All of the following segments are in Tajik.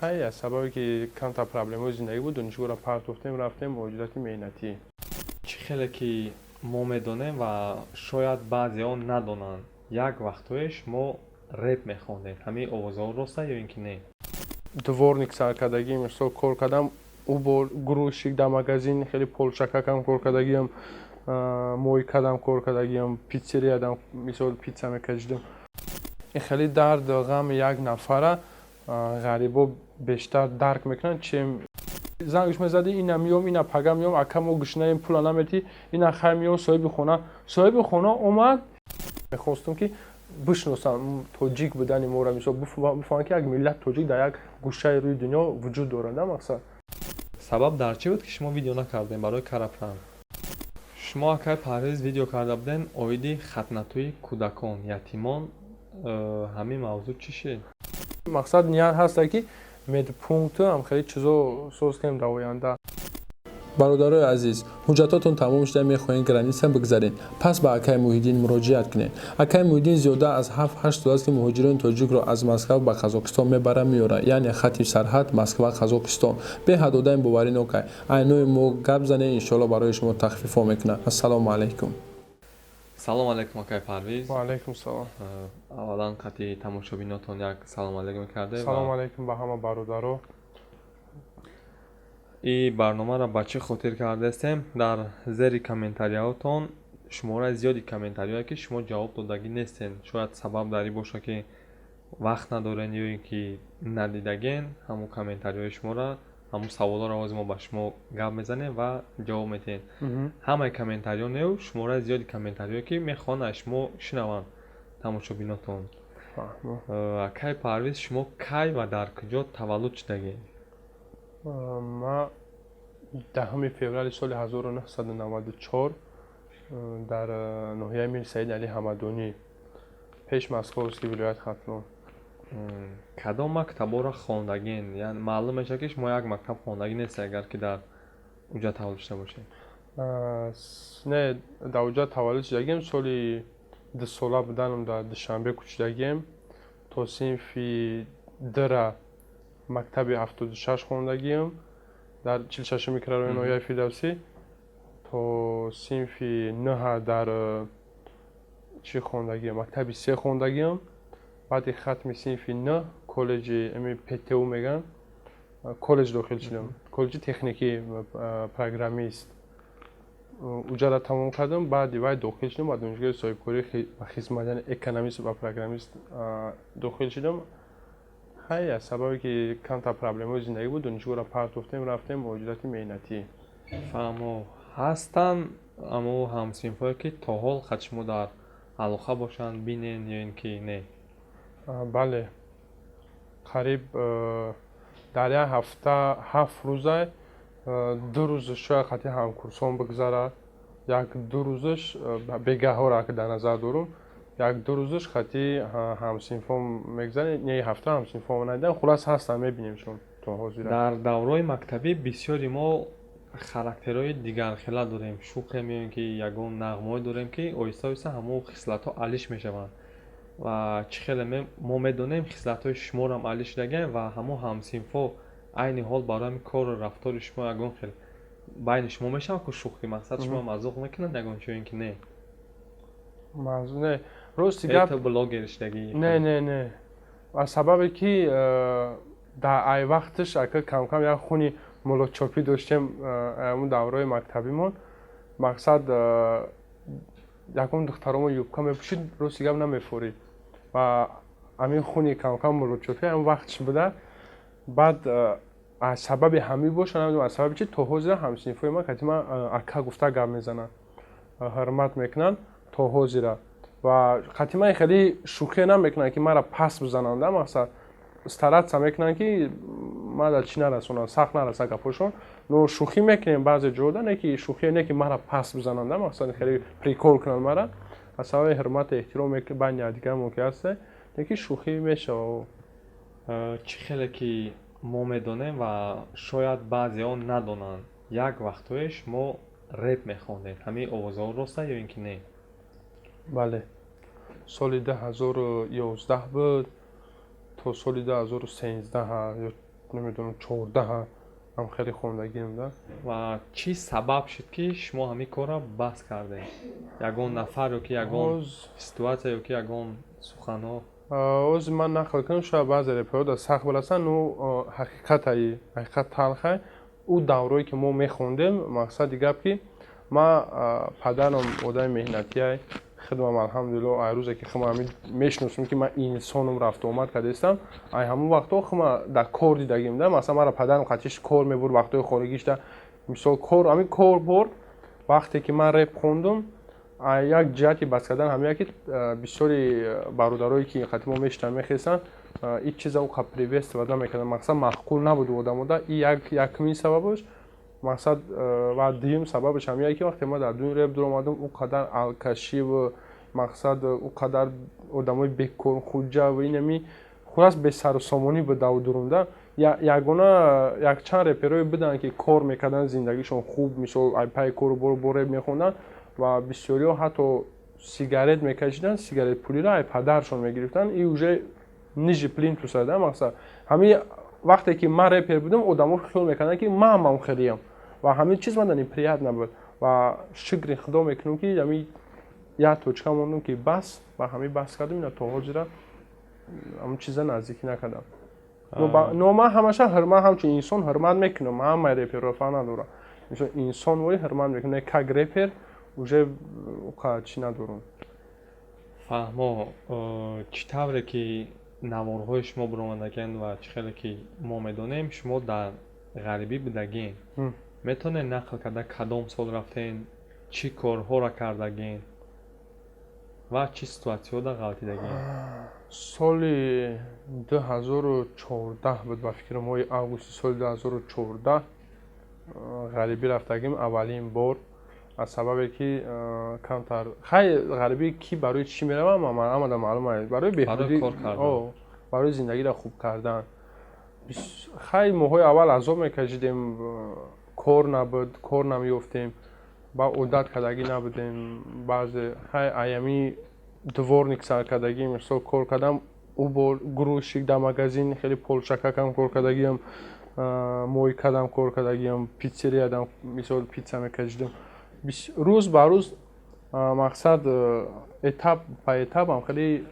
Хай, аз сабабе ки камтар проблемаҳои зиндагӣ буд, донишгоҳро партофтем, рафтем муҳоҷирати меҳнатӣ. Чӣ хеле ки мо медонем ва шояд баъзеҳо надонанд, як вақтҳое шумо реп мехондед. Ҳамин овозҳо роста ё ин ки не? Дворник сар кардагӣ, мисол, кор кардам, убор, грузчик дар магазин, хеле полшакакам кор кардагиам, мойкадам кор кардагиам, питсериядам, мисол, питса мекашидам. Ин хеле дарду ғами як нафара ғарибо бештар дарк мекунанд, чем зангш мезадӣ: «Ина миём, ина пага миём, ака, мо гушнаем, пула наметӣ, ина хай миём». Соҳиби хона омад. Мехостум, ки бишносам тоҷик будани моро, мисол, бифаҳмам, ки як миллат тоҷик дар як гӯшаи рӯи дунё вуҷуд дорад, мақсад. Сабаб дар чӣ буд, ки шумо видео накардем барои Карапран? Шумо, акай Парвиз, видео карда будем оиди хатнатӯи кӯдакон, ятимон. Ҳамин мавзӯъ чӣ шид? Мақсад, ният ҳаста, ки медпункт ам хеле чизо соз кунем дар оянда. Бародарои азиз, ҳуҷҷатотон тамом шуда, мехоҳед граница бигзаред? Пас ба акаи Муҳиддин муроҷиат кунед. Акаи Муҳиддин зиёда аз 7-8 сол аст, ки муҳоҷирони тоҷикро аз Москва ба Қазоқистон мебара, меорад, яъне хати сарҳад Москва, Қазоқистон. Беҳад одами боваринокай. Айнои мо гап занед, иншоалло, барои шумо тахфифҳо мекунад. Ассалому алайкум. Салом алайкум, акай Парвиз. Ваалайкум салом. Аввалан қати тамошобинотон як салом алайкум мекарде. Салом алайкум ба ҳама бародаро. И барномаро ба чӣ хотир кардаистем? Дар зери комментарияҳотон шумораи зиёди комментариҳое, ки шумо ҷавоб додагӣ нестен. Шояд сабаб дар ин бошад, ки вақт надорен ё ин ки надидаген ҳамун комментариҳои шуморо. Ҳамун саволҳоро ҳозир мо ба шумо гап мезанем ва ҷавоб медиҳем. Ҳамаи комментариҳо неу, шумораи зиёди комментариҳое, ки мехоҳанд аз шумо шинаванд тамошобинотон. Акай Парвиз, шумо кай ва дар куҷо таваллуд шудагед? Ма 10 феврали соли 1994 дар ноҳияи Мир Саид Али Ҳамадонӣ, пеш Московский вилоят, Хатлон. Кадом мактабҳоро хондагин? Яъне маълум мешавад, ки шумо як мактаб хондагӣ нест, агар ки дар уҷа таваллуд шуда бошед. Не, дар уҷа таваллуд шудагием. Соли 2 сола буданам дар Душанбе кӯчидагием. То синфи дра мактаби 76 хондагием дар 46 микрорайони ноҳияи Фирдавсӣ. То синфи нӯҳа дар чӣ хондагиам, мактаби се хондагиам. Баъди хатми синфи нӯҳ коллеҷи ами ПТУ мегӯянд, коллеҷ дохил шудам, коллеҷи техникӣ, программист. Уҷара тамом кардам. Баъди вай дохил шудам ба донишгоҳи соҳибкорӣ ва хизмат, яъне экономист ва программист дохил шудам. Хай, аз сабабе ки камтар проблемаҳои зиндагӣ буд, донишгоҳро партофтем, рафтем муҳоҷирати меҳнатӣ. Фаҳмо. Ҳастанд амо ҳамсинфҳое, ки то ҳол қад шумо дар алоқа бошанд, бинен ё ин ки не? Бале, қариб дар як ҳафта 7 рӯза, 2 рӯз шояд қати ҳамкурсон бигзарад, як ду рӯзаш бегаҳҳоро ки дар назар дорум, як ду рӯзаш қати ҳамсинфом мегзарад. Не, ҳафта ҳамсинфом надидам. Хулас, ҳастанд, мебинемшон то ҳозира. Дар давраҳои мактабӣ бисёри мо характерҳои дигархела дорем, шӯхем ё ин ки ягон нағмаҳое дорем, ки оҳиста оҳиста ҳамон хислатҳо алиш мешаванд. Ва чӣ хеле мо медонем, хислатҳои шуморам алиш шудагианд ва ҳамон ҳамсинфҳо айни ҳол барои ҳамин кору рафтори шумо ягон хел байни шумо мешавад ку шӯхӣ, мақсад, шумо мазоқ мекунанд ягон чо ё ин ки не? Не, рости гап. Ту блогер шудагӣ. Не, не, не, аз сабабе ки дар ай вақташ ака камкам як хуни молочопӣ доштем, ҳамун давраи мактабимон, мақсад, ягон духтаромо юбка мепӯшид, рости гап, намефорид. Ва ҳамин хуни камкам молочопӣ ҳамин вақтш буда. Баъд аз сабаби ҳамин боша, намедонам аз сабаби чи, то ҳозира ҳамсинфҳои ман кати ман ака гуфта гап мезананд, ҳурмат мекунанд то ҳозира. Ва қати ман хеле шӯхие намекунанд, ки маро пас бизананд, мақсад, стараться мекунанд, ки мара чӣ нарасонанд, сахт нараса гапҳошон. Но шӯхӣ мекунем баъзе ҷода, не ки шӯхие не ки мара пас бизананд, мақсад, хеле прикол кунанд мара. Аз сабаби ҳурмату эҳтиром байни якдигармон ки ҳаста, не ки шӯхӣ мешава. Чӣ хеле ки мо медонем ва шояд баъзеҳо надонанд, як вақтҳое шумо реп мехондед. Ҳамин овозҳо роста ё ин ки не? Бале, соли 2011 буд то соли 2013 ё намедонам, 14 ҳам хеле хондагиам да. Ва чӣ сабаб шуд, ки шумо ҳамин корро бас кардед? Ягон нафар ё ки ягон ситуация ё ки ягон суханҳо? Ҳозир ман нақл кунам, шояд баъзе реперҳо дар сахт бирасанд, ну ҳақиқатаи ҳақиқат талхай. Ӯ даврое, ки мо мехондем, мақсади гап, ки ма падарам одами меҳнатиай, хидмам, алҳамдулилло, ай рӯзе ки хима мешиносам, ки ман инсонам, рафту омад кардастам, ай ҳамон вақтҳо хима дар кор дидагим да. Масалан, мара падарам қатиш кор мебурд вақтҳои хоригишта, мисол, кор, ҳамин кор борд. Вақте ки ман реп хондум, як ҷиҳати бас кардан ҳамия, ки бисёри бародарое, ки қати мо мешитанд, мехестанд, ин чиза уқа приветствовать намекарданд, мақсад, маъқул набуд одамода. И як якумин сабабаш, мақсад. Ва дуюм сабабаш ҳамия, ки вақте ман дар дуюм реп дуромадам, ӯ қадар алкашиву, мақсад, ӯ қадар одамои бекорхуҷа ва инами, хулас, бесару сомонӣ буд даву дурунда. Ягона якчанд реперое буданд, ки кор мекарданд, зиндагишон хуб, мисол, ай пайи кору бору бо реп мехонданд. Ва бисёриҳо ҳатто сигарет мекашиданд, сигарет пулиро ай падаршон мегирифтанд, и уже ниже плинтуса да. Мақсад, ҳамин вақте ки ман репер будам, одамо хиёл мекарданд, ки ман ҳам хелиям, ва ҳамин чиз ман неприятно буд. Ва шукри Худо мекунам, ки ҳамин як точка мондум, ки бас, ва ҳамин бас кардам. Ина то ҳозира ҳамин чиза наздикӣ накардам. Но ман ҳамаша ҳурмат, ҳамчун инсон ҳурмат мекунам ҳамаи реперро, фарқ надорам, мисол, инсон вои ҳурмат мекунам, как репер уже уқа чӣ надорам. Фаҳмо. Чӣ тавре ки наворҳои шумо баромадагианд ва чӣ хеле ки мо медонем, шумо дар ғарибӣ будагиен. Метавонед нақл карда, кадом сол рафтен, чӣ корҳоро кардагиен ва чӣ ситуатсияҳода ғалтидагиен? Соли 2014 буд, ба фикрам, моҳи августи соли 2014 ғарибӣ рафтагим аввалин бор. Аз сабабе ки камтар, хай, ғарибӣ ки барои чӣ меравам, ҳамада маълум аст: барои беҳбудӣ, барои зиндагиро хуб кардан. Хай, моҳҳои аввал азоб мекашидем, кор набуд, кор намеёфтем, ба одат кардагӣ набудем. Баъзе, хай, аями дворник сар кардагӣ, мисол, кор кардам, ӯ бор грузчик дар магазин, хеле полшакакам кор кардагиам, мойкадам кор кардагиам, питсериядам, мисол, питса мекашидам. Рӯз ба рӯз, мақсад, этап ба этапам хеле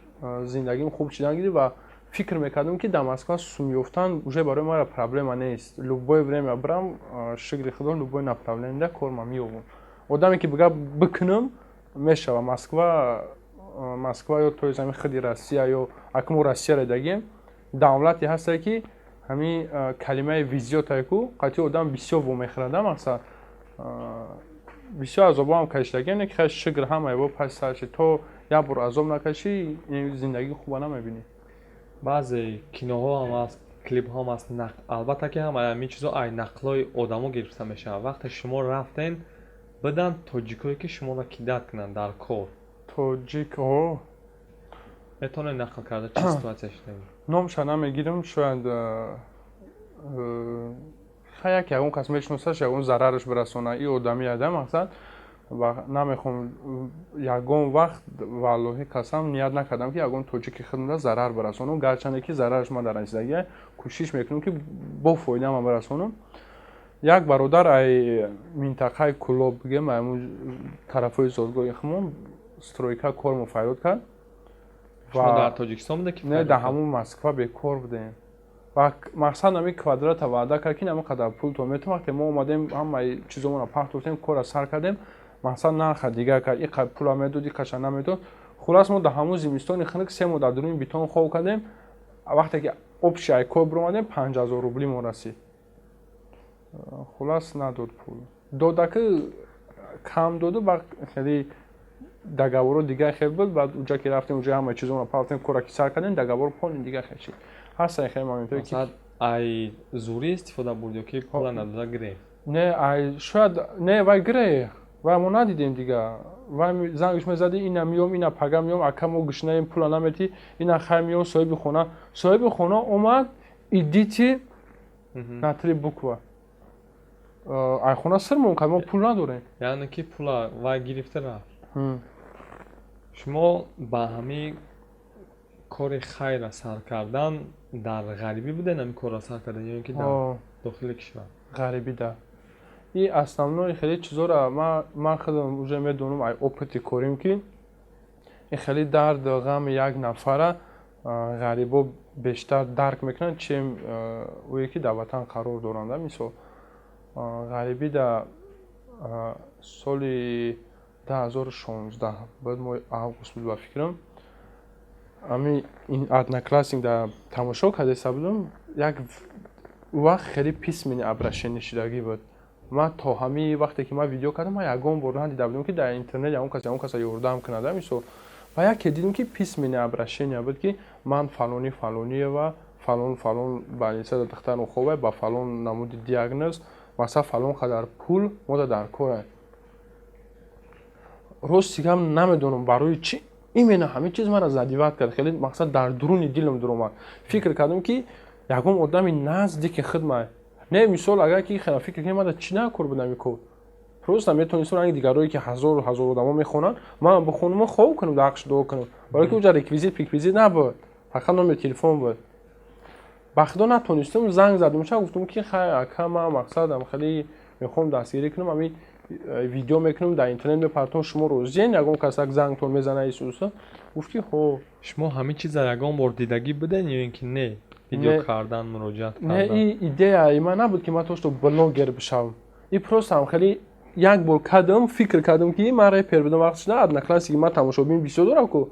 зиндагим хуб шидан гирифт ва фикр мекардам, ки дар Москва сум ёфтан уже барои мара проблема нест. Любое время бирам, шукри Худо, любое направление кор ма меёбам. Одаме ки бига бикунам, мешава. Москва ё, то есть, ҳамин худи Россия, ё ака мо Россияро дагем, давлате ҳасте, ки ҳамин калимаи везёт ку қатъи одам бисёр вомехӯрада. Мақсад, бисёр азобҳоам кашидагиам, не ки, хай, шукр, ҳамаи бо пас сар шид. То як бор азоб накашӣ, зиндагии хуба намебинӣ. Баъзе киноҳо ҳам аст, клипҳо ҳам аст, албатта, ки ҳамаи ҳамин чизо ай нақлҳои одамо гирифта мешавад. Вақте шумо рафтен, биданд тоҷикое, ки шуморо кидать кунанд дар кор? Тоҷик о. Метавонед нақл карда, чӣ ситуатсия шуда? Номша намегирам, шояд хай, як ягон кас мешиносаш, ягон зарараш бирасона и одами ада. Мақсад, намехоҳам ягон вақт, валлоҳи қасам, ният накардам, ки ягон тоҷики худмда зарар бирасонам, гарчанде ки зарараш ман дар расидагия. Кӯшиш мекунам, ки бо фоида ман бирасонам. Як бародар ай минтақаи Кӯлоб, бигем, ай тарафҳои зодгоҳи худмон, стройка кор муфайёд кард. Дар Тоҷикистон буде ки? Не, дар ҳамун Москва бекор будем ва, мақсад, ҳамин квадрата ваъда кард, ки ҳамин қадар пул то метавон. Вақте мо омадем, ҳамаи чизомонро партофтем, корра сар кардем, мақсад, нарха дигар кард: иқа пула медод, иқаша намедод. Хулас, мо дар ҳамун зимистони хунук 3 моҳ дар дуруни бетон хоб кардем. Вақте ки общий ай кор биромадем, 5000 рубли мо расид. Хулас, надод пул, дода ки кам доду, ба хеле договоро дигар хел буд. Баъд уҷа ки рафтем, уҷа ҳамаи чизонро партофтем, корра ки сар кардем, договор полный дигар хел шид. Ҳастан хеле моментҳое ки Ай зурӣ истифода бурд ё ки пула надода гирефт? Не, ай шояд не, вай гирефт, вай мо надидем дига. Вай зангш мезади: ина миём, ина пага миём, ака, мо гушнаем, пула наметӣ, ина хай миём. Соҳиби хона омад: «Идите на три буква». Ай хона сир мон кард, мо пул надорем. Яъне ки пула вай гирифта рафт. Шумо ба ҳамин Кори хайра сар кардан дар ғарибӣ буден, ҳамин корро сар кардан ё ин ки дар дохили кишвар? Ғарибида. И основной хеле чизоро ман худам уже медонам, ай опыти корим, ки ин хеле дарду ғами як нафара ғарибо бештар дарк мекунанд, чем ӯе ки дар ватан қарор доранд. Мисол, ғарибида соли 2016 буд, моҳи август буд ба фикрам, ами Одноклассник дар тамошо кардаиста будам. Як вақт хеле письменный обращение шудагӣ буд. Ман то ҳамин вақте ки ман видео кардам, ман ягон бор надида будам, ки дар интернет ягон кас ягон каса ёрдам кунад. Мисол, ва яке дидем, ки письменный обращение буд, ки ман фалони фалониева, фалон фалон больницада духтарам хобай, ба фалон намуди диагноз, масалан, фалон қадар пул мода дар кора. Рости гап, намедонам барои чӣ именно ҳамин чиз маро задевать кард. Хеле, мақсад, дар дуруни дилам дуромад. Фикр кардам, ки ягон одами наздики хидмай не. Мисол, агар ки фикр кунем, мада чӣ накор будам? Ин кор просто метавонистам ранги дигарое, ки ҳазору ҳазор одамо мехонанд, ман бихонуму хоб кунам, дар ҳаққш дуо кунам, барои ки уҷа реквизит пиквизит набуд, фақат номери телефон буд. Ба худо, натонистам. Занг задум, ша гуфтам, ки хай, ака, ман мақсадам хеле мехоҳам дастгирӣ кунам, ҳамин видео мекунам, дар интернет мепартом, шумо розиен? Ягон кас як зангтон мезана исуса. Гуфт, ки ҳо. Шумо ҳамин чиза ягон бор дидагӣ буден ё ин ки не, видео кардан, муроҷиат? Не, и идеяи ман набуд, ки ман то что блогер бишавам. И просто ҳам хеле як бор кардам, фикр кардам, ки ман репер будам вақт шуда Одноклассники, ман тамошобин бисёр дорам ку.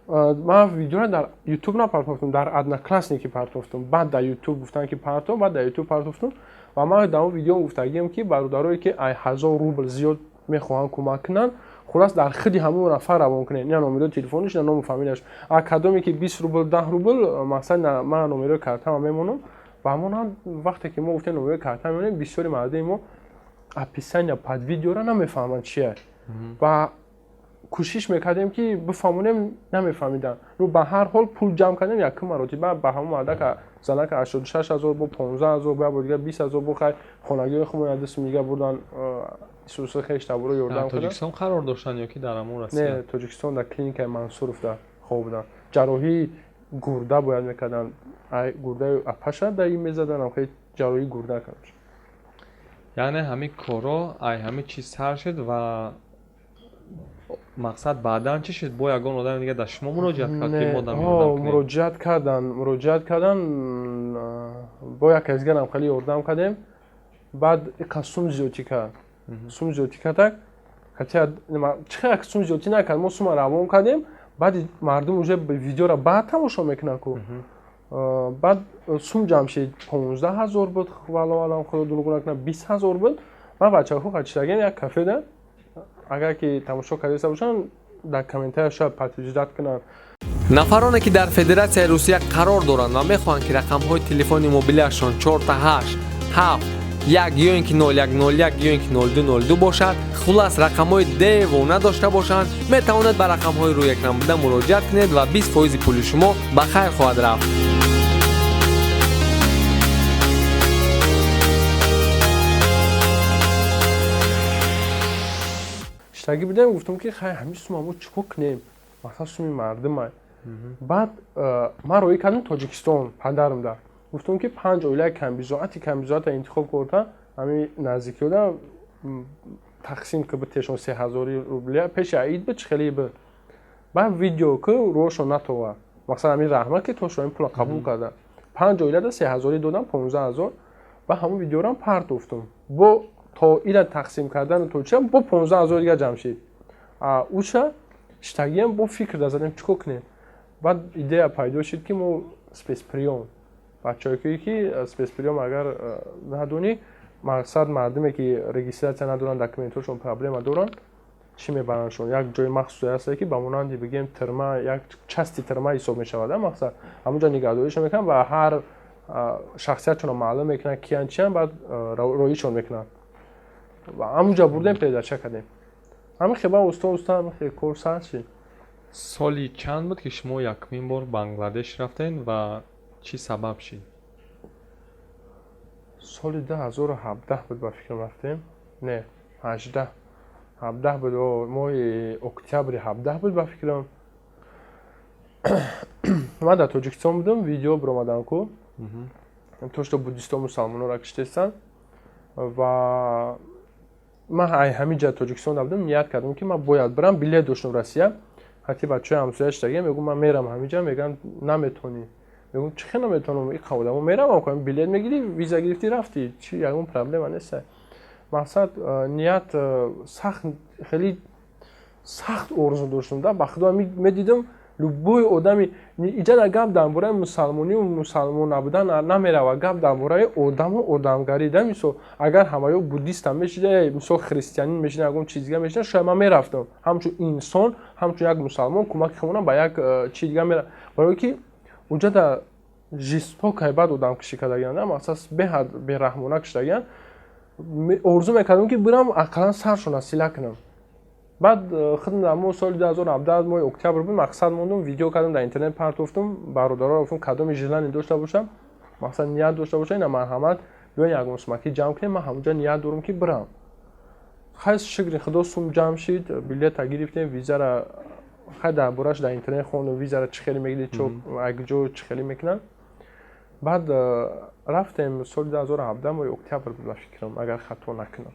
Ман видеоро дар Ютуб напартофтам, дар Одноклассники партофтам. Баъд дар Ютуб гуфтанд, ки партов. Баъд дар Ютуб партофтам ва ман дар он видео гуфтагиам, ки бародарое, ки ай 1000 рубл зиёд мехоҳанд кӯмак кунанд, хулас, дар худи ҳамон нафар равон кунед, ина номерои телефониш, ина ному фамилияш. А кадоме ки 20 рубл, 10 рубл, мақсад, ман номерои картама мемонам. Ва ҳамон вақте ки мо гуфтем, номерои карта мемонем, бисёри мардуми мо описания под видеоро намефаҳманд чия ва кӯшиш мекардем, ки бифаҳмонем, намефаҳмиданд. Ну, ба ҳар ҳол, пул ҷамъ кардем. Якум маротиба ба ҳамон мардака, занака 86 000, бо 15 000, бо як бор дига 20 000, бо хай хонагиҳои худмон дасту дига бурдан, исуси хеш таборо ёрдам. Тоҷикистон қарор доштанд ё ки дар ҳамон Россия? Не, Тоҷикистон, дар клиникаи Мансуров дар хоб буданд. Ҷарроҳии гурда бояд мекарданд, гурдаи апаша дар ин мезадан, хеле ҷарроҳии гурда кардаш. Яъне ҳамин корро ай ҳамин чиз сар шуд ва мақсад баъдан чӣ шуд? Бо ягон одами дига дар шумо муроҷиат кард, ки мо Муроҷиат кардан, муроҷиат кардан, бо як кас дигарам хеле ёрдам кардем. Баъд иқа сум зиёдтӣ кард, сум зиёдтӣ кардак. Хотя чӣ хел сум зиёдтӣ накард, мо сума равон кардем. Баъди мардум уже видеоро баъд тамошо мекунанд ку. Баъд сум ҷамъ шид, 15 000 буд, валлоҳу алам, худо дурӯғ накунад, 20 000 буд. Ман бачаҳо қачидагем як кафеда, агар ки тамошо кардаиста бошанд, дар комментария шояд подтверждать кунанд. Нафароне, ки дар Федератсияи Русия қарор доранд ва мехоҳанд, ки рақамҳои телефони мобилиашон 4 8 7 1 ё ин ки 0101 ё ин ки 0202 бошад, хулас, рақамҳои девона дошта бошанд, метавонед ба рақамҳои рӯи экран буда муроҷиат кунед ва 20 фоизи пули шумо ба хайр хоҳад рафт. Шитагӣ будем, гуфтам, ки хай, ҳамин сума мо чӣ кор кунем, масалан, суми мардумай. Баъд ман роҳӣ кардам Тоҷикистон, падарам да гуфтам, ки панҷ оилаи камбизоата интихоб карда, ҳамин наздикиёда тақсим ки битешон 3000-и рубля. Пеши аид буд, чӣ хеле буд. Баъд видео ки рӯҳошон натова, мақсад, ҳамин раҳмат, ки то шо ин пула қабул карда. Панҷ оилада 3000-и додам, 15 000. Ба ҳамон видеорам партофтум. Бо то ира тақсим кардану то чиам бо 15 000 дига ҷамъ шид. Уша шитагиам бо фикр да задем, чӣ кор кунем. Баъд идея пайдо шид, ки мо спецприём, бачаҳое ки спецприём, агар надонӣ, мақсад, мардуме ки регистрация надоранд, документҳошон проблема доранд, чӣ мебарандшон, як ҷои махсусе ҳасте, ки ба монанди, бигем, тюрьма, як части тюрьма ҳисоб мешавад. Мақсад, ҳамонҷо нигаҳдориашон мекунанд ва ҳар шахсиятшонро маълум мекунанд, киян, чиян, баъд роишон мекунанд. Ва ҳамонҷо бурдем, передача кардем. Ҳамин хел ба уста уста ҳамин хел кор сар шид. Соли чанд буд, ки шумо якумин бор Бангладеш рафтед ва чӣ сабаб шид? Соли 2017 буд ба фикрам рафтем, не, ҳаждаҳ, ҳабдаҳ буд, моҳи октябри 17 буд ба фикрам. Ман дар Тоҷикистон будам, видео биромадам ку, то что буддисто мусалмонора киштестанд. Ва ман ай ҳамин ҷа Тоҷикистон будам, ният кардам, ки ман бояд бирам. Билет доштам Россия, ҳатти бачаҳои ҳамсоя шудагиам. Мегӯм, ман мерам ҳамин ҷа. Мегӯянд, наметонӣ. Мегӯм, чӣ хел наметонам? Иқа одамо меравам, билет мегирӣ, виза гирифтӣ, рафтӣ, чи ягон проблема нест. Мақсад, ният сахт, хеле сахт орзу доштам да. Ба худо, медидам, любой одами иҷада, гап дар бораи мусалмонию мусалмон набудан намерава, гап дар бораи одаму одамгарӣ да. Мисол, агар ҳамаё буддистам мешида, мисол, христианин мешида, ягон чиз дига мешида, шояд ман мерафтам ҳамчун инсон, ҳамчун як мусалмон, кӯмаки худам ба як чи дига мера. Барое ки уҷада жестокай бад одамкушӣ кардагианд, мақсад, беҳад бераҳмона киштагианд. Орзу мекардам, ки бирам, ақаллан саршона сила кунам. Баъд худам дар мо соли 2017 моҳи октябр буд, мақсад мондум, видео кардам, дар интернет партофтум. Бародароро гуфтам, кадоми желание дошта бошам, мақсад, ният дошта боша, ина марҳамат, биён, ягон сумакӣ ҷамъ кунем, ман ҳамонҷа ният дорам, ки бирам. Хай, шукри худо, сум ҷамъ шид, билета гирифтем, визара. Хай, дар бораш дар интернет хондум, визара чӣ хеле мегири, чо чӣ хеле мекунанд. Баъд рафтем, соли 2017 моҳи октябр буд, ба фикрам, агар хато накунам.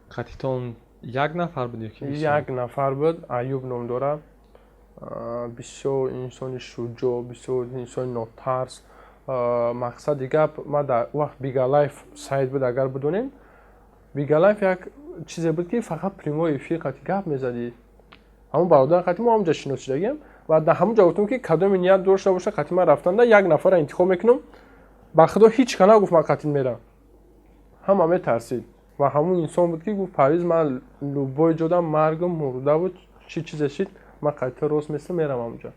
Қатитон як нафар буд ё ки? Як нафар буд, Аюб ном дорад. Бисёр инсони шуҷоъ, бисёр инсони нотарс. Мақсади гап, ман дар вақт Бигалайф сайт буд, агар бидонем. Бигалайф як чизе буд, ки фақат прямой эфир қати гап мезадӣ. Ҳамон бародар қати мо ҳамонҷа шинос шудагием ва дар ҳамон ҷо гуфтам, ки кадоме ният дошта боша қати ман рафтанда, як нафарро интихоб мекунам. Ба худо, ҳеҷ ка нагуфт, ман қатил мерам, ҳама метарсид. Ва ҳамун инсон буд, ки гуфт: «Парвиз, ман любой ҷодам маргум мурда буд, чӣ чизе шид, ман қати рост месам, мерам ҳамонҷа».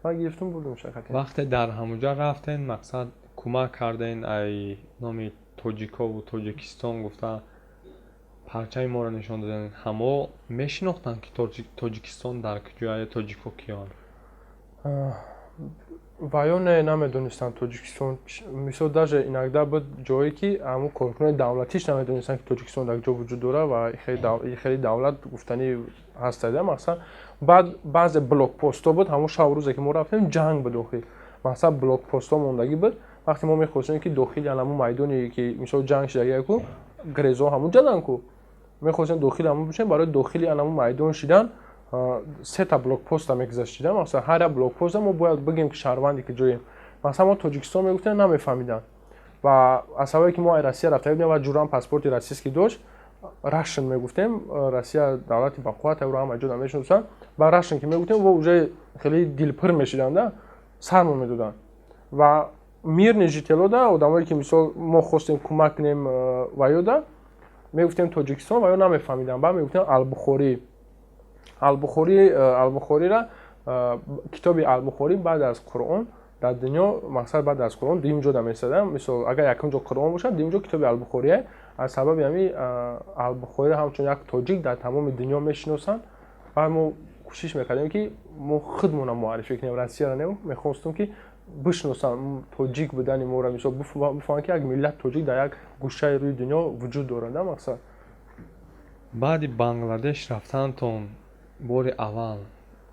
Ман гирифтум, бурдум шакати. Вақте дар ҳамонҷа рафтен, мақсад, кӯмак карден, ай номи тоҷикову Тоҷикистон гуфта парчами моро нишон доден, ҳамо мешинохтанд, ки Тоҷикистон дар куҷоя, тоҷико киёнд? Ва ё не, намедонистанд Тоҷикистон. Мисол, даже иногда буд ҷое, ки ҳамун коркунони давлатиш намедонистанд, ки Тоҷикистон дар ҷо вуҷуд дорад ва хеле давлат гуфтанӣ ҳастада. Мақсад, баъд баъзе блокпостҳо буд. Ҳамун шабу рӯзе, ки мо рафтем, ҷанг буд охир. Мақсад, блокпостҳо мондагӣ буд. Вақте мо мехостем, ки дохили ҳамун майдоне, ки мисол ҷанг шидагия ку, грезо ҳамун ҷадан ку, мехостем дохили ҳамун бишем. Барои дохили ҳамун майдон шидан сета блокпоста мегузаштидам. Масалан, ҳар як блокпоста мо бояд бигем, ки шаҳрванде ки ҷоем. Масалан, мо Тоҷикистон мегуфтем, намефаҳмиданд. Ва аз сабабе ки мо ай Россия рафта будем ва ҷурам паспорти российский дошт, Russian мегуфтем. Россия давлати бақувват, ӯро ҳама ҷо мешиносанд. Ва Russian ки мегуфтем, во, уже хеле дилпур мешиданд, сармо медоданд. Ва мирный жителода, одамое ки мисол мо хостем кӯмак кунем, ва ёда мегуфтем Тоҷикистон, ва ё намефаҳмиданд. Баъд мегуфтем Албухорӣ. Албухорӣ, Албухориро, китоби Албухорӣ баъд аз Қуръон дар дунё, мақсад, баъд аз Қуръон дуюм ҷо меистада. Мисол, агар якум ҷо Қуръон бошад, дуюм ҷо китоби Албухорие. Аз сабаби ҳамин Албухориро ҳамчун як тоҷик дар тамоми дунё мешиносанд. Баъд мо кӯшиш мекардем, ки мо худмонро муаррифӣ кунем, Россияро не. Мехостем, ки бишиносанд тоҷик будани моро, мисол, бифаҳманд, ки як миллат тоҷик дар як гӯшаи рӯи дунё вуҷуд дорад, мақсад. Баъди Бангладеш рафтанатон бори аввал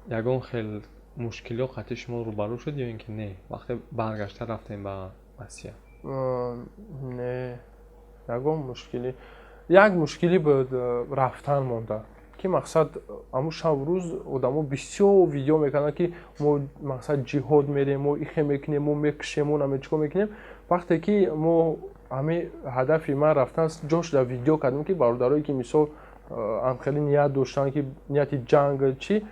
ягон хел мушкилиҳо қатъи шумо рӯбарӯ шуд ё ин ки не, вақте баргашта рафтем ба Россия? Не, ягон мушкилӣ. Як мушкилӣ буд, рафтан монда, ки мақсад, ҳамун шабу рӯз одамо бисёр видео мекарданд, ки мо, мақсад, ҷиҳод мерем, мо ихе мекунем, мо мекушем, мо намечикор мекунем. Вақте ки мо ҳамин ҳадафи ман рафтан ҷош дар видео кардем, ки бародарое, ки мисол хеле ният доштанд, ки нияти ҷанг чӣ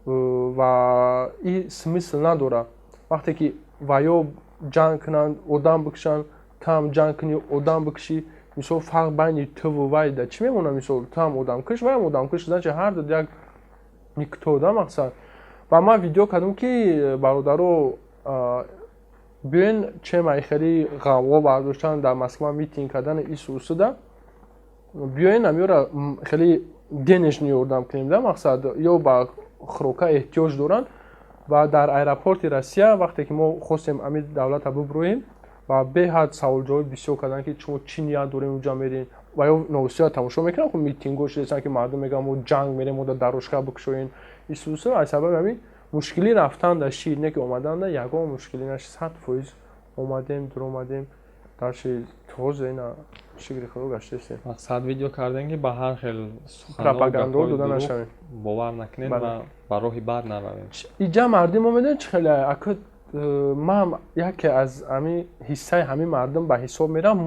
ва и смысл надорад. Вақте ки ва ё ҷанг кунанд, одам бикушанд, ту ҳам ҷанг кунӣ, одам бикушӣ, мисол, фарқ байни туву вай да чӣ мемонад? Мисол, ту ҳам одамкуш, вайам одамкуш, значит, ҳар ду як никто да, мақсад. Ва ман видео кардам, ки бародаро, биёен, чемаи хеле ғавғо бардоштан, дар Москва митинг кардани ису усуда, биёен, амёра хеле денежный ёрдам кунем да, мақсад, ё ба хӯрока эҳтиёҷ доранд. Ва дар аэропорти Россия, вақте ки мо хостем ами давлата бубурӯем, ва беҳад саволҷавоб бисёр карданд, ки шумо чӣ ният дорем, уҷа мерем. Ва ё новостиҳоро тамошо мекунам, митингҳо шудастанд, ки мардум мегӯянд, мо ҷанг мерем, мо дар дорожка бикушоем, исусу. Аз сабаби ҳамин Мушкилӣ рафтан да шид, не ки омадан да ягон мушкилӣ нашид. 100% омадем, дуромадем, дарши ҳозир ина, шукри Худо, гаштаистем. Мақсад видео кардем, ки ба ҳар хел пропагандо дода нашавем. Бовар накунем ва ба роҳи бад наравем. Иҷа мардум мо медонед, чӣ хеле ака, ман яке аз ҳами ҳиссаи ҳамин мардум ба ҳисоб мерам.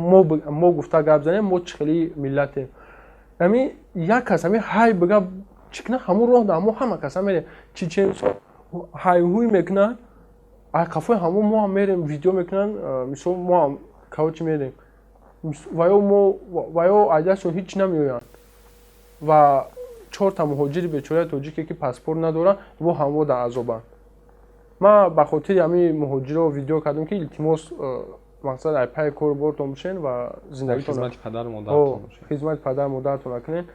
Мо гуфта гап занем, мо чӣ хели миллатем. Ҳами як кас ҳами ҳай бига, чӣ кина, ҳамун роҳ да мо ҳама каса мерем. Чеченсо ҳайҳуй мекунанд, ай қафои ҳамун мо ҳам мерем, видео мекунанд, мисол, мо ҳам кавчи мерем. Ва ё мо ва ё айдашон ҳеҷ намеоянд ва чорта муҳоҷири бечораи тоҷике, ки паспорт надоранд, во ҳамво дар азобанд. Ман ба хотири ҳамин муҳоҷиро видео кардам, ки илтимос, мақсад, ай пайи кору бортон бошен ва зиндагитон, хизмати падару модаратон накунен.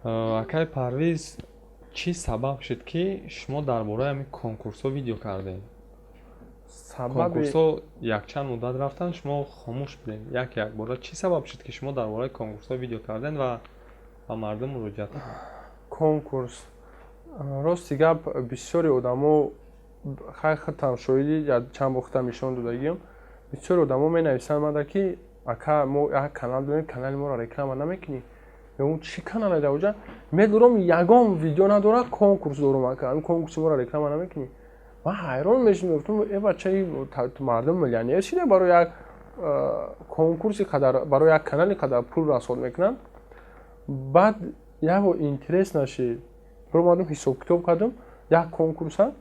Акай Парвиз, чӣ сабаб шуд, ки шумо дар бораи ҳамин конкурсҳо видео кардем? Конкурсҳо якчанд муддат рафтанд, шумо хомӯш будем. Як якбора чӣ сабаб шуд, ки шумо дар бораи конкурсҳо видео кардем ва ба мардум муроҷиат? Конкурс, рости гап, бисёри одамо, хай, худтам шоҳидӣ, чанд бор худтам нишон додагиам, бисёри одамо менависанд мада, ки ака, мо як канал дорем, канали моро реклама намекунӣ? Мегӯм, чӣ канале даоҷа? Медорам, ягон видео надорад, конкурс дорум, ака, ҳамин конкурси моро реклама намекунӣ? Ман ҳайрон мешудам, мегуфтам: э бачаи мардум миллионер шида, барои як конкурси қадар, барои як канали қадар пул расход мекунанд. Баъд як бор интерес нашид, омадам, ҳисобкитоб кардам, як конкурса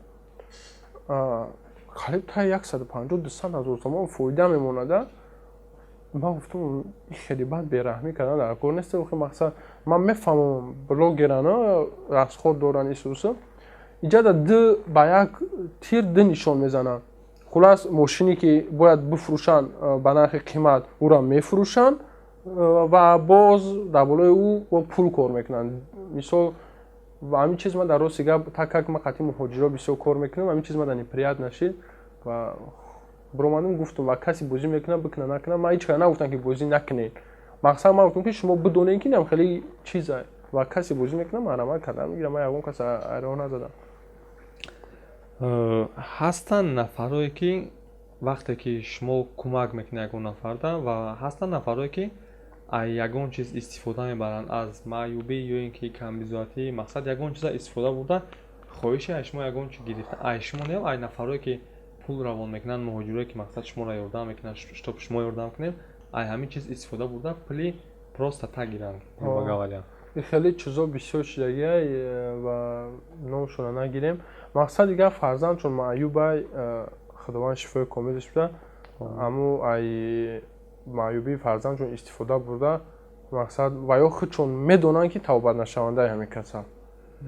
қариб та 150-200 ҳазор сомон фоида мемонада. Ман гуфтам, хеле бад бераҳмӣ кардан дар кор нест. Мақсад, ман мефаҳмам, блогерана расход доранд, исуса иҷада ду ба як тир ду нишон мезананд. Хулас, мошине ки бояд бифурӯшанд ба нархи қимат, ӯро мефурӯшанд ва боз дар болои ӯ пул кор мекунанд. Мисол, ва ҳамин чиз ман дар рости гап, так как ман қатъи муҳоҷиро бисёр кор мекунам, ҳамин чиз ман неприятно нашид ва биромадам, гуфтам: ва касе бозӣ мекунад, бикуна, накунад. Ман ҳеҷ кара нагуфтам, ки бозӣ накунед. Мақсад, ман гуфтам, ки шумо бидонед, ки инам хеле чиза ва касе бозӣ мекунад, марҳамат карда мегирам. Ман ягон кас айроҳ назадам. Ҳастанд нафарое, ки вақте ки шумо кӯмак мекунед ягон нафарда, ва ҳастанд нафарое, ки ягон чиз истифода мебаранд аз маъюбӣ ё ин ки камбизоатӣ, мақсад, ягон чиза истифода бурда, хоҳиши ай шумо ягон чи гирифта, ай шумо не, ай нафарое, ки пул равон мекунанд, муҳоҷирое, ки мақсад шуморо ёрдам мекунанд, чтоб шумо ёрдам кунем, ай ҳамин чиз истифода бурда, пули просто так гиранд, грубо говоря. Хеле чизо бисёр шидагиай ва номшона нагирем. Мақсад, дигар фарзанд чун маъюбай, Худованд шифои комилаш буда, аммо ай маъюбии фарзанд чун истифода бурда, мақсад, ва ё худшон медонанд, ки тавбатнашавандаи ҳамин касал.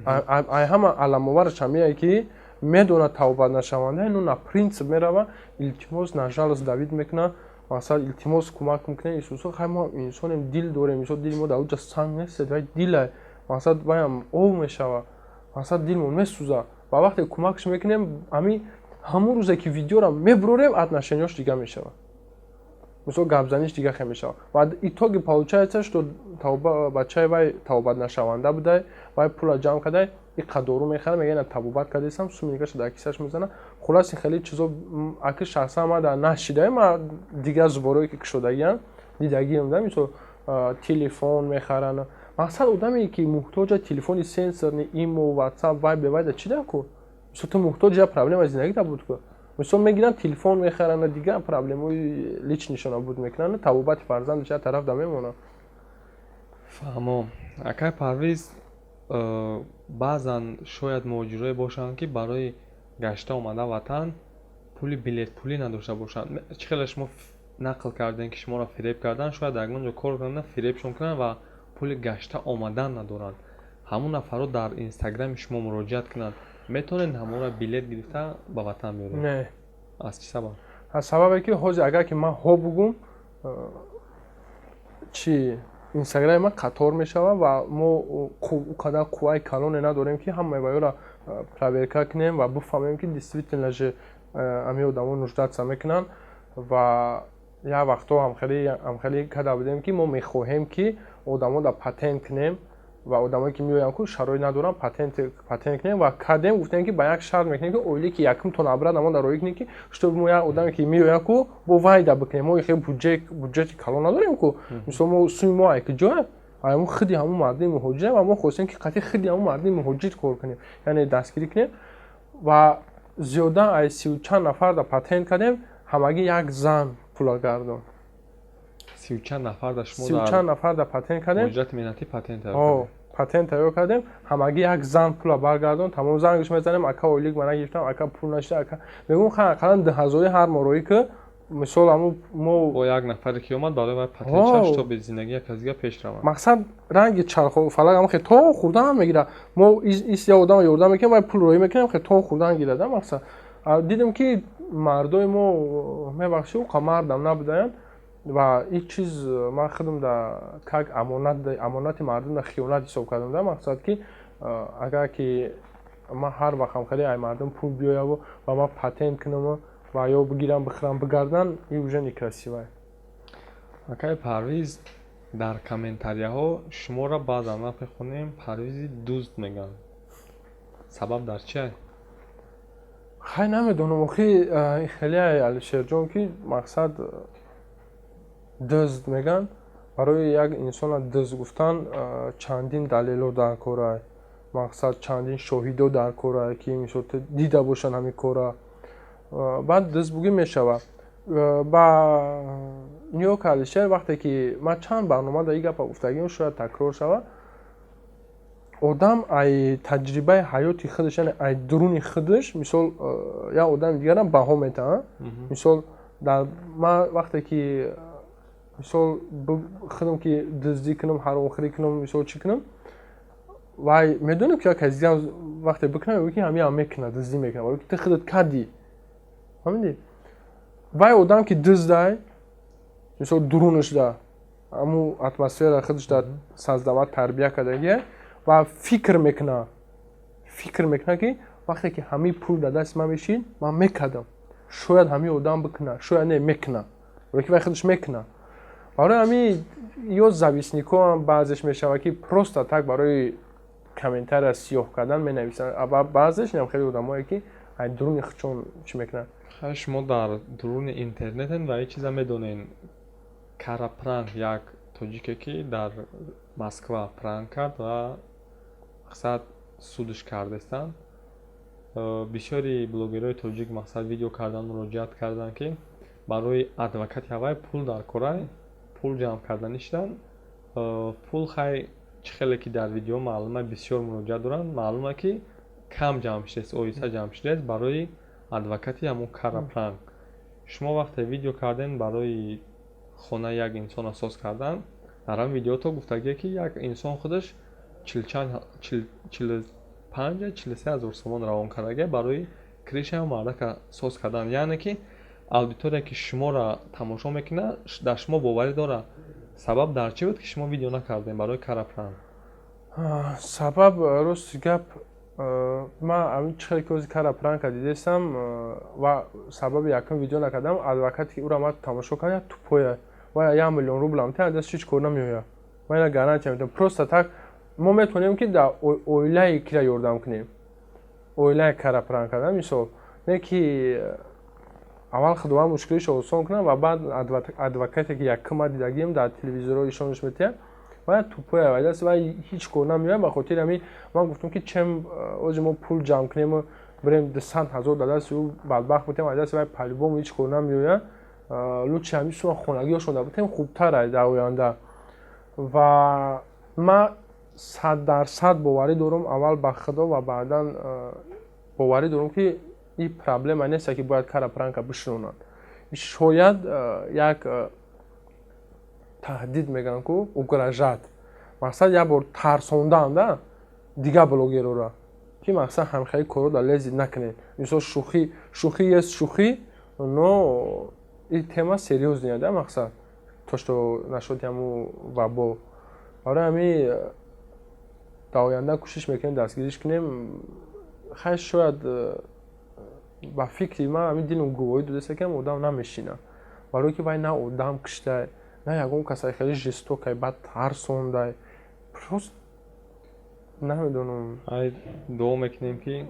Ай ҳама аламовараш ҳамие, ки медонад тавбатнашаванда, ну на принцип мерава, илтимос, на жалость давить мекунад. Мақсад, илтимос, кӯмак мекунад, Исусо. Хай, мо инсонем, дил дорем. Мисол, дили мо дар уҷа санг нест, вай дилай, мақсад, ваям об мешава. Мақсад, дилмон месӯза ва вақте кӯмакш мекунем, ҳамин ҳамон рӯзе, ки видеоро мебурорем, отношенияш дига мешавад, мисол, гапзаниш дига хел мешавад. Ва итоги получается, что бачаи вай тавбатнашаванда будай, вай пула ҷамъ кардай, иқа дору мехарад, мега: ина табобат кардесам, суми дигаша дар кисаш мезана. Хулас, хеле чизо аки шахсан ма дар нашидаем, ма дигар зуборое, ки кушодагиам, дидагиам да. Мисол, телефон мехаранд. Мақсад, одаме, ки муҳтоҷа телефони сенсорный, имо, ватсап, вайбер, вайда чӣ дар ку? Мисол, ту муҳтоҷ я проблема зиндагита буд ку. Мисол, мегиранд, телефон мехаранд, дигар проблемаи личныйшона буд мекунанд, табобати фарзандаш як тараф да мемонад. Фаҳмо, акай Парвиз. Баъзан шояд муҳоҷирое бошанд, ки барои гашта омада ватан пули билетпулӣ надошта бошанд. Чӣ хеле шумо нақл кардем, ки шуморо фиреб карданд, шояд дар ягон ҷо кор кунанд, фиребшон кунанд ва пули гашта омадан надоранд. Ҳамон нафарро дар инстаграми шумо муроҷиат кунанд, метавонед ҳамонро билет гирифта ба ватан биёред? Не. Аз чӣ сабаб? Аз сабабе, ки ҳозир агар ки ман ҳо бугум, чи инстаграми ман қатор мешавад ва мо ӯ қадар қувваи калоне надорем, ки ҳамаи ваёро проверка кунем ва бифаҳмем, ки действительно же ҳамин одамо нуждаться мекунанд. Ва як вақтҳо ҳамхеле карда будем, ки мо мехоҳем, ки одамо да патент кунем. Ва одамое, ки меоянд ку, шароит надоранд, патент кунем ва кардем. Гуфтем, ки ба як шарт мекунем, ки оиле ки якумтон абрад амон дар роӣ кунем, ки чтобы мо як одаме, ки меояд ку, бо вайда бикунем. Мо хеле буҷети калон надорем ку. Мисол, мо суми мо айки ҷоя ҳамун худи ҳамун мардуми муҳоҷир ва мо хостем, ки қатъи худи ҳамун мардуми муҳоҷир кор кунем, яъне дастгирӣ кунем. Ва зиёда аз сию чанд нафар да патент кардем, ҳамагӣ як зан пула гардон. Сию чанд нафар да шумо? Сию чанд нафар да патент кардем. Муҳоҷирати меҳнатӣ патент? Патент тайёр кардем, ҳамагӣ як зан пула баргардон. Тамом, зангаш мезанем: «Ака, ойлик ма нагирифтам, ака, пул нашида, ака». Мегӯм: «Ха, ақаллан 2000-и ҳар моҳ роӣ ки». Мисол, ҳамун мо Бо як нафаре ки омад, барои вай патент шаш, то зиндагӣ як аз дига пеш равад. Мақсад, ранги чархо фалак ҳам хе то хурдан мегирад. Мо ис як одама ёрдам мекунем, вай пул роӣ мекунем, хе то хурдан гирад. Мақсад, дидем, ки мардои мо, мебахшӣ, уқа мардам набудаянд. Ва ин чиз ман худам да как амонат, амонати мардум да хиёнат ҳисоб кардам да. Мақсад, ки агар ки ман ҳар вақтам хеле ай мардум пул биёяву ва ман патент кунаму ва ё бигирам, бихӯрам, бигардан, ин уже некрасиво. Акай Парвиз, дар комментарияҳо шуморо баъзан вақт мехонем, Парвизи дузд мегӯянд. Сабаб дар чия? Хай, намедонам охи, хеле, Алишерҷон, ки мақсад дузд мегӯянд. Барои як инсона дузд гуфтан чандин далело дар кора, мақсад, чандин шоҳидо дар кора, ки мисол дида бошанд ҳамин кора, баъд дузд бугӣ мешавад. Ба нигоҳ ка, Алишер, вақте ки ман чанд барнома дар ин гапа гуфтагим, шояд такрор шавад. Одам ай таҷрибаи ҳаёти худаш, яъне ай дуруни худаш, мисол, як одами дигарам баҳо метаҳад. Мисол, дар ман вақте ки, мисол, худам ки дуздӣ кунам, ҳаромхӯрӣ кунам, мисол, чӣ кунам, вай медонем, ки як каси дигар вақте бикунам, мегӯяд, ки ҳамиам мекунад, дуздӣ мекунад, барои ки ту худат кардӣ. Фаҳмидӣ? Вай одам, ки дуздай, мисол, дурунашда ҳамун атмосфера худашда создавать, тарбия кардагия ва фикр мекунад, ки вақте ки ҳамин пул дар дасти ман мешид, ман мекардам, шояд ҳамин одам бикунад, шояд не, мекунад, барои ки вай худаш мекунад. Барои ҳамин ё завистник оам баъзеш мешавад, ки просто так барои комментария сиёҳ кардан менависанд, ва баъзеш инам хеле одамое, ки ай дуруни худшон чӣ мекунанд. Хай, шумо дар дуруни интернетен ва ҳеҷ чиза медонен. Карапранк, як тоҷике, ки дар Москва пранк кард ва мақсад судш кардестанд. Бисёри блогерҳои тоҷик, мақсад, видео кардан, муроҷиат карданд, ки барои адвокати ҳавай пул дар корай, пул ҷамъ карданӣ шуданд. Пул, хай, чӣ хеле ки дар видео маълума, бисёр муроҷиат доранд, маълума, ки кам ҷамъ шудааст, оҳиста ҷамъ шудааст барои адвокати ҳамун Карапранк. Шумо вақте видео кардем барои хонаи як инсона соз кардан, дар ҳамин видеото гуфтагие, ки як инсон худаш 45, 43 ҳазор сомон равон кардагия барои крыша и мардака соз кардан. Яъне ки аудитория, ки шуморо тамошо мекунад, дар шумо боварӣ дорад. Сабаб дар чӣ буд, ки шумо видео накардем барои Карапранк? Сабаб, рости гап, ман ҳамин чихеле ки ози Карапранка дидестам ва сабаби якум видео накардам, адвокате ки ӯро ман тамошо кардам, як тупой я ва 1 миллион рублам та даст ҳеҷ кор намеояд. Ман ина гарантия медиҳам. Просто так мо метавонем, ки дар оилаи кира ёрдам кунем, оилаи Карапранка да, мисол, не ки аввал Худованд мушкилишо осон кунад ва баъд адвокате, ки якум дидагием, дар телевизорҳо ишонаш метиҳад, ва тупой я вайдаст ва ҳеҷ кор намеояд. Ба хотири ҳамин ман гуфтам, ки чем ози мо пул ҷамъ кунему бирем 200 000 дар дасти ӯ бадбахт бутем, ай дасти вай по-любому ҳеҷ кор намеояд, лучше ҳамин сума хонагиҳошон да бутем, хубтар ай дар оянда. Ва ман 100% боварӣ дорам, аввал ба Худо ва баъдан боварӣ дорам, ки ин проблема нест, ки бояд Карапранка бишинонанд. Шояд як таҳдид мегӯянд ку, угрожать, мақсад, як бор тарсондан да дигар блогерора, ки мақсад, ҳамхели корро дар лезить накунед. Мисол, шӯхӣ, шӯхӣ есть шӯхӣ, но ин тема серьёзная да. Мақсад, то что насчёт ҳаму вабо, барои ҳамин дар оянда кӯшиш мекунем, дастгириш кунем. Хай, шояд, ба фикри ман, ҳамин дилам гувоҳӣ додаста, ки одам намешинад, барое ки вай на одам киштай, на ягон касай хеле жестокай, баъд тарсондай, просто. Намедонам. Ай, дуо мекунем, ки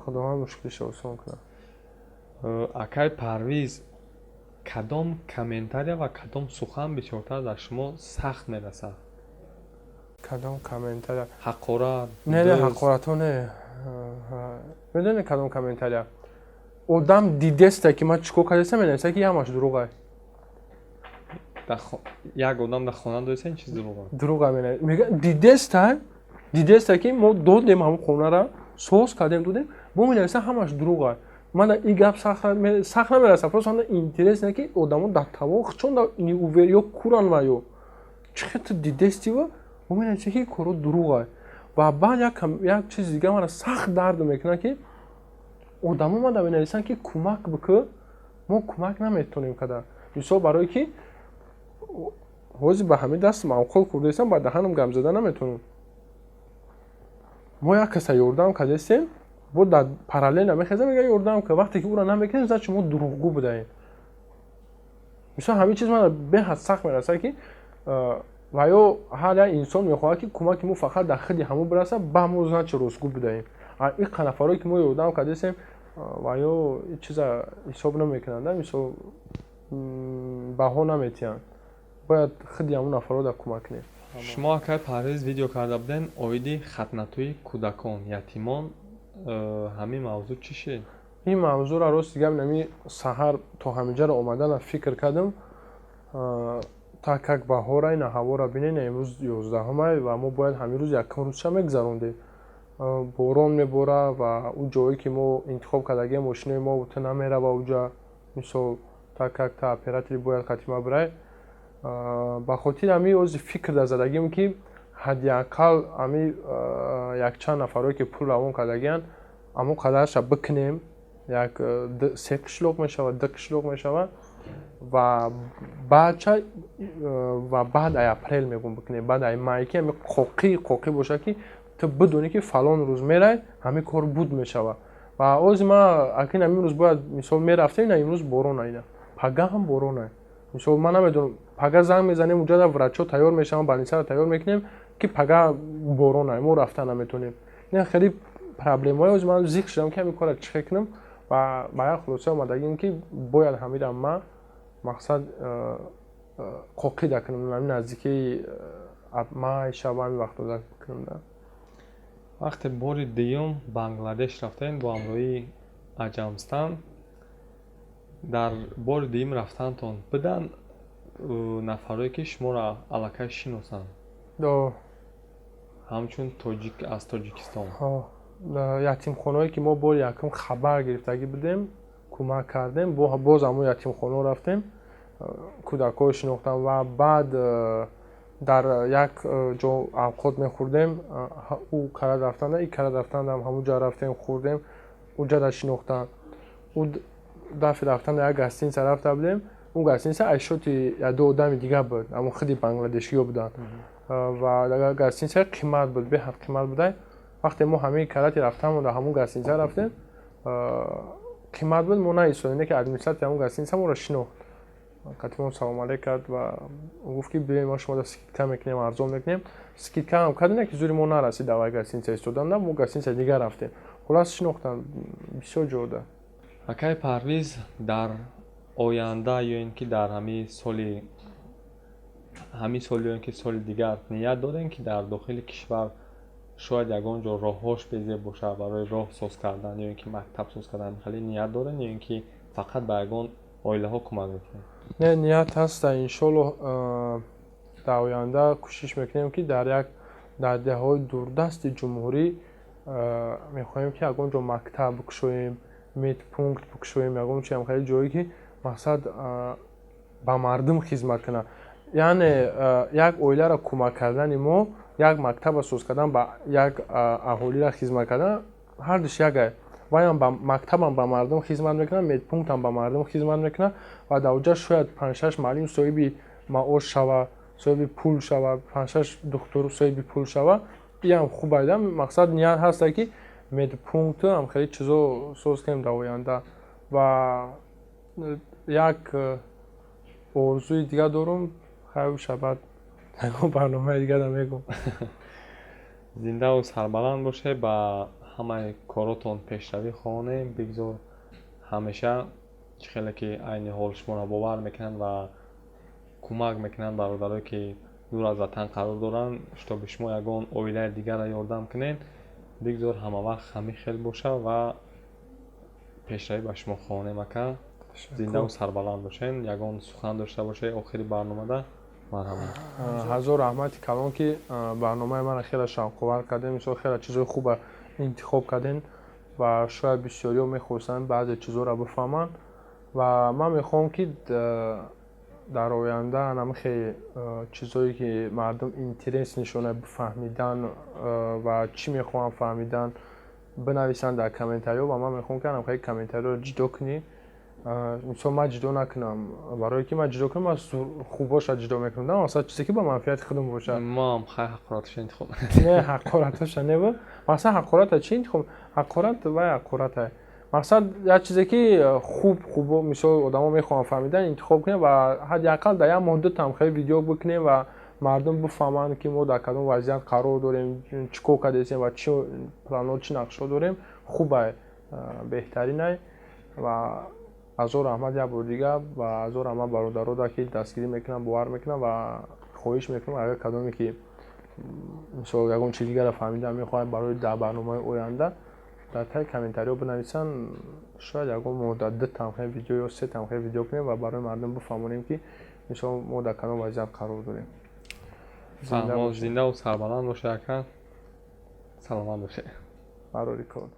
Худованд мушкилиша осон кунад. Акай Парвиз, кадом комментария ва кадом сухан бисёртар дар шумо сахт мерасад? Кадом комментария? Ҳақорат? Не, не, ҳақоратҳо не. Медони, кадом комментария? Одам дидеста, ки ман чӣ кор кардастам, менависа, ки ҳамаш дурӯғай. Як одам дар хона доиста, ин чиз дурӯға? Дурӯға мега. Дидеста, дидеста, ки мо додем, ҳамон хонара соз кардем, додем, бо менависа, ҳамаш дурӯға. Ман ин гап сахт намераса. Просто интересно, ки одамо дар тавон чон ё куран ва ё чӣ хел ту дидестива, бо менависа, ки коро дурӯға. Ва баъд як чизи дига мара сахт дард мекунад, ки одамо мада менависанд, ки кӯмак бикӯ, мо кӯмак наметонем када. Мисол, барое ки ҳозир ба ҳамин даст мавқул хӯрдаистам, ба даҳанам гап зада наметонам. Мо як каса ёрдам кардастем, бо дар параллельно мехезам, мега, ёрдам кар. Вақте ки ӯра намекунем, значит, мо дурӯғгӯ будаем. Мисол, ҳамин чиз мана беҳад сахт мерасад, ки ва ё ҳар як инсон мехоҳад, ки кӯмаки мо фақат дар худи ҳамон бирасад, ба мо, значит, ростгӯ будаем. Ин нафарое ки мо ёрдам кардастем, ва ё ин чиза ҳисоб намекунанд, мисол, баҳо наметиҳанд. Бояд худи ҳамон нафарро дар кӯмак кунем. Шумо, акай Парвиз, видео карда будем оиди хатнатӯи кӯдакон, ятимон. Ҳамин мавзӯъ чӣ шид? Ин мавзӯъро, рости гап, нами саҳар то ҳаминҷаро омадана фикр кардам. Так как баҳора, ина ҳаворо бинед, имрӯз 11-умай ва мо бояд ҳамин рӯз якум рӯзша мегузарондем. Борон мебора ва ӯ ҷое ки мо интихоб кардагием, мошинои мо ту намерава уҷа. Мисол, так как та оператори бояд хатима бирай, ба хотири ҳамин ози фикр дар задагим, ки ҳадди ақал ҳами якчанд нафарое ки пул равон кардагиянд, ҳамон қадарша бикунем. Як се қишлоқ мешавад, ду қишлоқ мешавад ва баъдча ва баъд ай апрел мегӯм бикунем, баъд ай май, ки ҳами қоқӣ қоқӣ бошад, ки ту бидонӣ, ки фалон рӯз мерай, ҳамин кор буд мешавад. Ва ози ма акин ҳамин рӯз бояд, мисол, мерафтем, ина имрӯз борона, ина пага ҳам борона. Мисол, ман намедонам, пага занг мезанем, уҷада врачо тайёр мешаванд, больницаро тайёр мекунем, ки пага борона, мо рафта наметонем. Ин хеле проблемаҳое. Ози ман зиқ шудам, ки ҳамин корро чӣ хел кунам, ва ба як хулоса омадагим, ки бояд ҳамира ма мақсад қоқида кунам, ҳамин наздикии май шава, ҳамин вақтода кунам да. Вақте бори дуюм Бангладеш рафтем бо ҳамроҳии Аҷамстан, дар бори дуюм рафтантон буданд нафарое, ки шуморо аллакай шиносанд ҳамчун тоҷик аз Тоҷикистон? Ятимхонаое ки мо бори якум хабар гирифтагӣ будем, кӯмак кардем, боз ҳамон ятимхонао рафтем, кӯдакҳоро шинохтам. Ва баъд дар як ҷо авқот мехӯрдем, ӯ карад рафтанда, и карад рафтандам, ҳамон ҷо рафтем, хӯрдем, уҷада шинохтанд. Ӯ дафъи рафтанда як гостиница рафта будем, он гостиница айшоти як ду одами дигар буд, ҳамон худи бангладешиё буданд, ва гостиница қимат буд, беҳад қимат буда. Вақте мо ҳамаи карати рафтанмо дар ҳамон гостиница рафтем, қимат буд, мо наистодем, ки администратори ҳамон гостиница моро шинохт, қатимон салом алейк кард ва гуфт, ки биёем, мо шуморо скидка мекунем, арзон мекунем. Скидка ҳам кардем, ки зури мо нарасид дар вай гостиница истодан, мо гостиница дигар рафтем. Хулас, шинохтам бисёр ҷода. Акай Парвиз, дар оянда ё ин ки дар ҳамин соли, ҳамин сол ё ин ки соли дигар ният дорем, ки дар дохили кишвар шояд ягон ҷо роҳҳош безеб бошад, барои роҳ соз кардан ё ин ки мактаб соз кардан хеле ният дорем ё ин ки фақат ба ягон оилаҳо кӯмак мекунем? Не, ният ҳаста. Иншоллоҳ, дар оянда кӯшиш мекунем, ки дар як дар деҳаҳои дурдасти ҷумҳурӣ мехоҳем, ки ягон ҷо мактаб бикушоем, медпункт бикушоем, ягон чи ҳам хеле ҷое, ки мақсад ба мардум хизмат кунад. Яъне як оиларо кӯмак кардани мо, як мактаба соз кардан, ба як аҳолиро хизмат кардан, ҳардуш як. Ваям ба мактабам ба мардум хизмат мекунад, медпунктам ба мардум хизмат мекунад ва дар оҷа шояд панҷшаш муаллим соҳиби маош шава, соҳиби пул шава, панҷшаш духтур соҳиби пул шава. Иам хуб айда. Мақсад, ният ҳаста, ки медпункту ҳам хеле чизо соз кунем дар оянда. Ва як орзуи дигар дорум, хайр, шабад ягон барномаи дигар мегӯм. Зиндаву сарбаланд бошед, ба ҳамаи коротон пешравӣ хоҳонем. Бигзор ҳамеша чӣ хеле ки айни ҳол шуморо бовар мекунанд ва кӯмак мекунанд бародарое, ки дур аз ватан қарор доранд, чтобы шумо ягон оилаи дигарро ёрдам кунед, бигзор ҳамавақт ҳамин хел бошад ва пешравӣ ба шумо хоҳонем, ака. Зиндаву сарбаланд бошед. Ягон сухан дошта бошед охири барномада, марҳамат. Ҳазор раҳмати калон, ки барномаи маро хеле шавқовар кардем. Мисол, хеле чизои хуба интихоб кардем ва шояд бисёриҳо мехостанд баъзе чизҳоро бифаҳманд. Ва ман мехоҳам, ки дар оянда намихе чизое, ки мардум интерес нишона бифаҳмидан ва чӣ мехоҳанд фаҳмидан, бинависанд дар комментариҳо. Ва ман мехоҳам, ки намхе комментариҳоро ҷудо кунӣ. Мисол, ман ҷудо накунам, барое ки ман ҷудо кунам, ман хубоша ҷудо мекунам, на масалан чизе, ки ба манфиати худам бошад. Моам хай ҳақораташа интихоб. Не, ҳақораташа не, мақсад ҳақората чӣ интихоб? Ҳақорат вай ҳақоратай. Мақсад, як чизе, ки хуб хуб, мисол, одамо мехоҳанд фаҳмидан, интихоб кунем ва ҳадди ақал дар як моҳ дутам хеле видео бикунем ва мардум бифаҳманд, ки мо дар кадом вазъият қарор дорем, чӣ кор кардесем ва чӣ планҳо, чӣ нақшҳо дорем. Хубай, беҳтаринай. Ва ҳазор раҳмат як бори дигар ва ҳазор раҳмат бародарода, ки дастгирӣ мекунанд, бовар мекунанд. Ва хоҳиш мекунам, агар кадоме ки, мисол, ягон чизи дигарро фаҳмидан мехоҳад, барои дар барномаи оянда дар таи комментариҳо бинависанд. Шояд ягон моҳ дар ду тамхе видео ё се тамхе видео кунем ва барои мардум бифаҳмонем, ки, мисол, мо дар кадом вазъият қарор дорем. Зиндаву сарбаланд бошед, ака, саломат бошед. Барори кор.